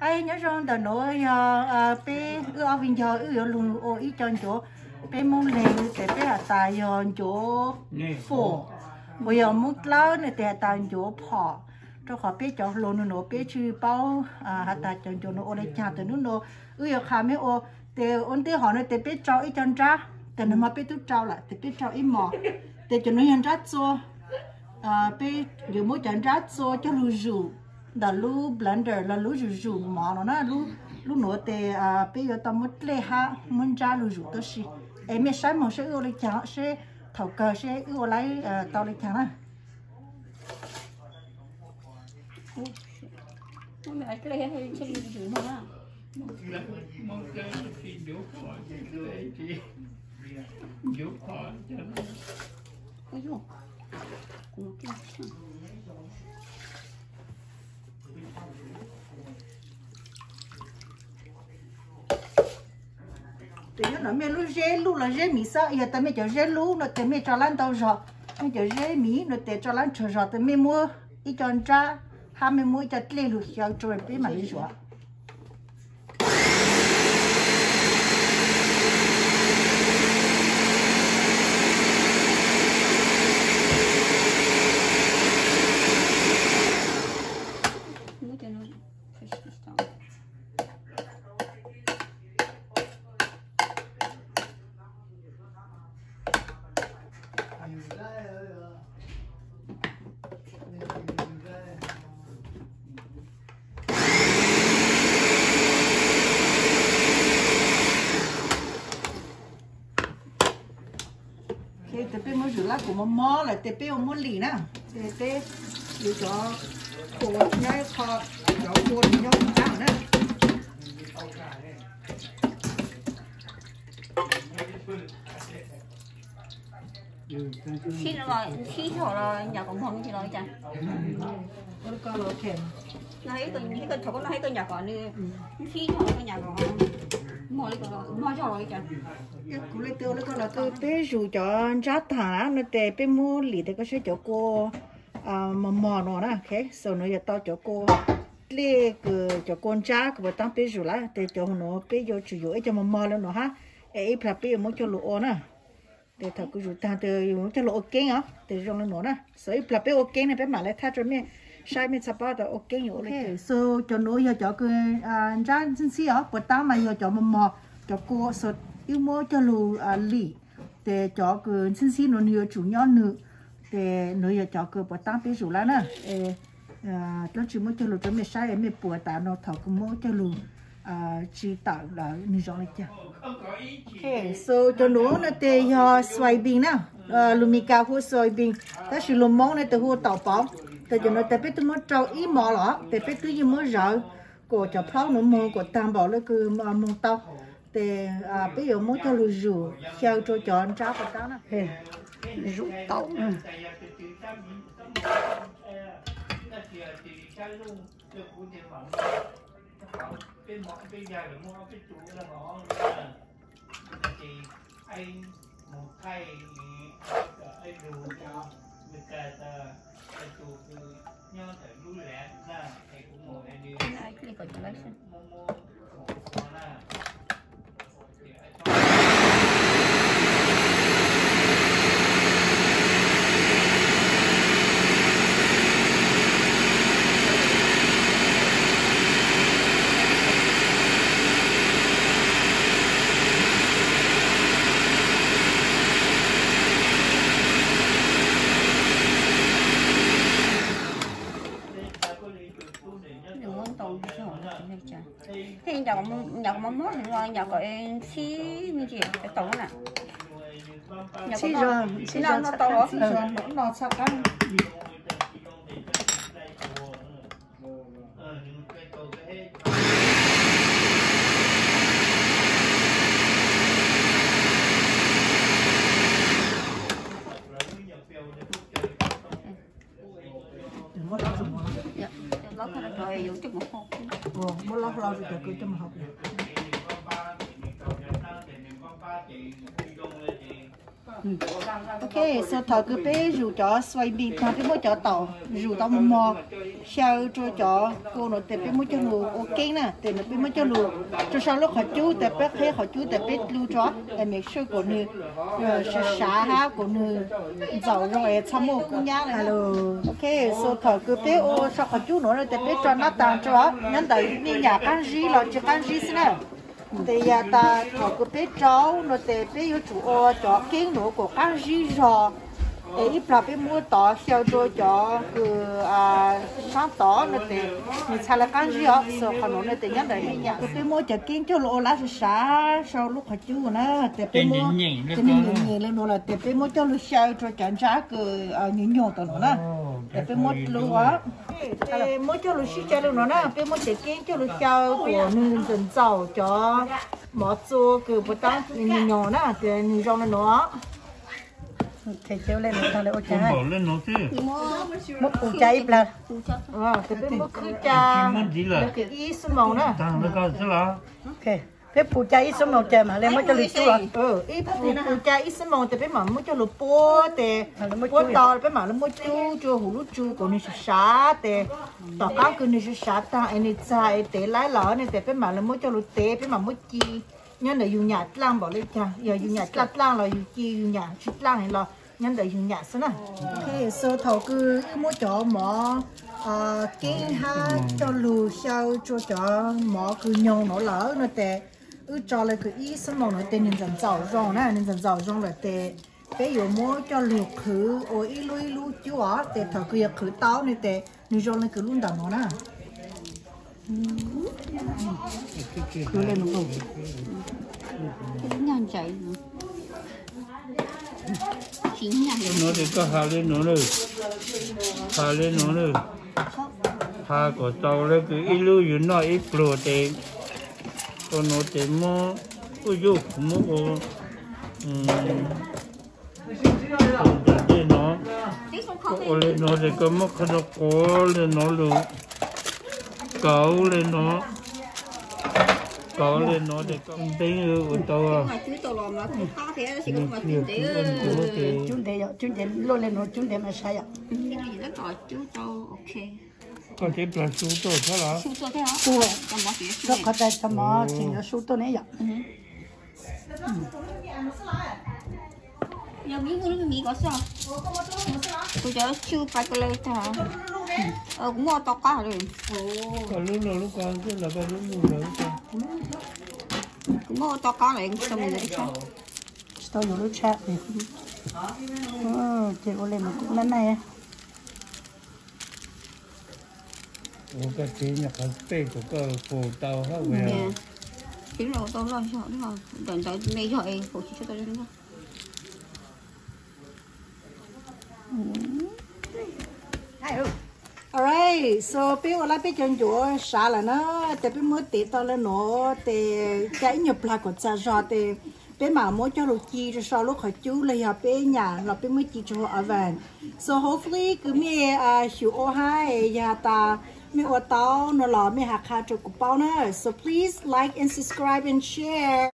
Aib, nyob zoo, ntawm nuav yog peb wb ob viv ncaus wb yuav lug ua ib co ncuav. Peb Moob Leeg tes peb has tas yog ncuav fo, uas yog Moob Dlawb no tes has tas ncuav phom, rau qhov peb cov hluas nuav peb tsi paub has tas cov ncuav nuav ua le caag. Tes nub nuav wb yuav qha mej ua. Tes ua ntej hov no tes peb rau ib co nrab, tes nag hmo peb tub rau lawm tes peb rau ib mos. Tes cov nuav yog nrab txua, peb yuav muab cov nrab txua coj lug zug ntawm lub blender los lub zug zug mov no na. Lub nuav tes peb yuav tau muab dlej hab muab nrab lug zug tuab si. Es mej saib moog seb wb ua le caag, seb thaum kawg seb wb ua laib tau le caag na. Tes nyob no mej lub zeb luj los zeb miv xwb, yog tas mej cov zeb lub no tes mej tso lab ntau zog, mej cov zeb miv no tes tso lab nrhawv zog, tes mej muab ib co nrab hab mej muab ib co dlej lug xyaw rua peb mam li zuav. Tes peb muab zug lab kuv mos mos lawm tes peb yuav muab lim na. Tes peb yuav cov kua nyob qho, cov kua nyob qab na. Ntsib no los ntsib zog los nyam kom mog me ntsis los li cas? No ib tug thaum koj noj ib tug nyam kom nws ntsib zog los koj nyam kom mog li, mog zog los li cas? Kuv le ua li koj los tau. Peb zug cov ntsab taag na no tes peb muab lim tes koj saib cov kua mos mos no na. Xaus no yog tau cov kua dlej kws cov kua ntsab kws puas taab peb zug lawm tes cov huv nuav peb yuav tsum yuav ib co mos mos le nuav hab, es ib plag peb yuav muab coj lug ua na. Tes thaum kuv zug taag tes yuav muab coj lug ua keeb os, tes zoo le nuav na. Xaus ib plag peb ua keeb ne peb mam le thaij rua mej saib mej txhaj paub tas ua keeb yuav ua le. Xaus cov nuav yog cov kws ntsab ntxhib ntxhib os, puas taab mas yog cov mos mos, cov kua xaus wb muab coj lug lim. Tes cov kws ntxhib ntxhib nuav nwg yuav tsum nyob nwg, tes nuav yog cov kws puas taab peb zug lawm na. Dlaab tsi muab coj lug rua mej saib mej puas tas no thaum kws muab coj lug tsi tawm lawm nwg zoo le caag. Xaus cov nuav no tes yog soybean na, lug Mis Kas hu soybean, tab sis lug Moob no tes hu taum pauv. Tes cov nuav tes peb twb muab rau ib mos los tes peb twb yeej muab zawv kuas cov plaub nuav moog kuas taag npaum le kws moog tau. Tes peb yuav muab coj lug zug xyaw rua cov ntsab puas taab na. Zug tau. Nws muab ntau zog li cas? Thiab nyom kom mos mos heev los nyom kom ntxhib me ntsis tau na. Ntxhib zog, ntxhib zog txhaj qab, ntxhib zog no txhaj qab. Muab loj hlo rau cov kws coj mus hau. Ok, so thaum kws peb zus cov soybean tag peb muab cov taum zus tau mos mos xyaw rua cov kua nuav tes peb muab coj lug ua keeb na, tes nuav peb muab coj lug rua sau lub qhov cub tes peb qheb qhov cub tes peb dlu rua es make sure kuas nwg sav sav hab kuas nwg ntxaum zoo es txhob muaj kub nyab le. Ok, so thaum kws peb ua sau qhov cub nuav tes peb tso nab taag rua nyob ntawm me nyam qaab zib los tsi qaab zib xwb na. Tes yog tas thaum kws peb rau nuav tes peb yuav tsum ua cov keeb nuav kuas qaab zib zog. Es ib plag peb muab tod xyaw rua cov kws saab tod nuav tes nws txhaj le qaab zib os. So qhov nuav nuav tes nyob ntawm me nyam kws peb muab cov keeb coj lug ua lab sav sav sau lub qhov cub na, tes peb muab cov nyeem le nuav lawm tes peb muab coj lug xyaw rua cov ntsab kws nyuag nyuag tom nuav na. Tes peb muab dlu, muab coj lug sib tsa le nuav na, peb muab cov keeb coj lug xyaw kuas nwg ntxaum ntxaum cov mov txua kws puas taab nyuag nyuag na, tes nwg zoo le nuav. Muab pum ca ib plag, tes peb muab khwb ca ib xuab moos na. Peb pum ca ib xuab moos ces mam le muab coj lug cub los. Pum ca ib xuab moos tes peb mam muab coj lug puab tes puab tau peb mam le muab cub rua huv lub tsu kuas nwg sav sav tes tom qaab kws nwg sav sav taag es nwg txag es tev laib lawm ne tes peb mam le muab coj lug tev, peb mam muab ci nyob ntawm yug nyam dlaaj npaum le caag, yog yug nyam dlaaj dlaaj los yug ci, yug nyam tsi dlaaj los nyob ntawm yug nyam xwb na. So thaum kws wb muab cov mov keeb hab coj lug xyaw rua cov mov kws nyoog nuav lawm no tes wb tso le kws ib xuab moos nuav tes nwg ntxaum ntxaum zoo na, nwg ntxaum ntxaum zoo lawm tes peb yuav muab coj lug qhwv ua ib lub ib lub cub os. Tes thaum kws yog qhwv tau ne tes nwg zoo le kws lub ntawm nuav na. Nuav tes koj has le nuav lawm, has le nuav lawm, has kom tau le kws ib lub yug noj ib pluag tes ua nuav tes muab kuj yug muab ua ntawm dej no, ua le nuav tes koj muab qhov no quav le nuav lug kauv le nuav, kauv le nuav tes koj nteeb ua tau. Cub ntev yom, cub ntev luaj le nuav cub ntev mas sai yom. Koj tsev plag su tuaj thiab los? Qhov tais cov mov tseem yuav su tuaj ne yom. Kuv cov su pais ko le tag. Kuv muab ua tau qab lawm. Koj lub lug lub ko xwb los koj lub lug lawm. Kuv muab ua tau qab lawm, tsis tau yuav lub tshab. Ces ua le mas kuj nab naj. Ua koj tsev nyuag qhov pej kom koj faus tau hab. Tsev los tau loj zog, ntawm ntawd me zog es faus tsis tshua tau. Alright, so peb ua lawm peb cov ncuav sav lawm na, tes peb muab tev tau le nuav tes ca ib nyuag plag kom txag zog tes peb mam muab coj lug ci rua sau lub qhov cub los yog peb nyam los peb muab ci rua hauv oven. So hopefully kws mej xyum ua hab yog tas mej ua tau no los mej has qha rua kuv paub na. So please like and subscribe and share.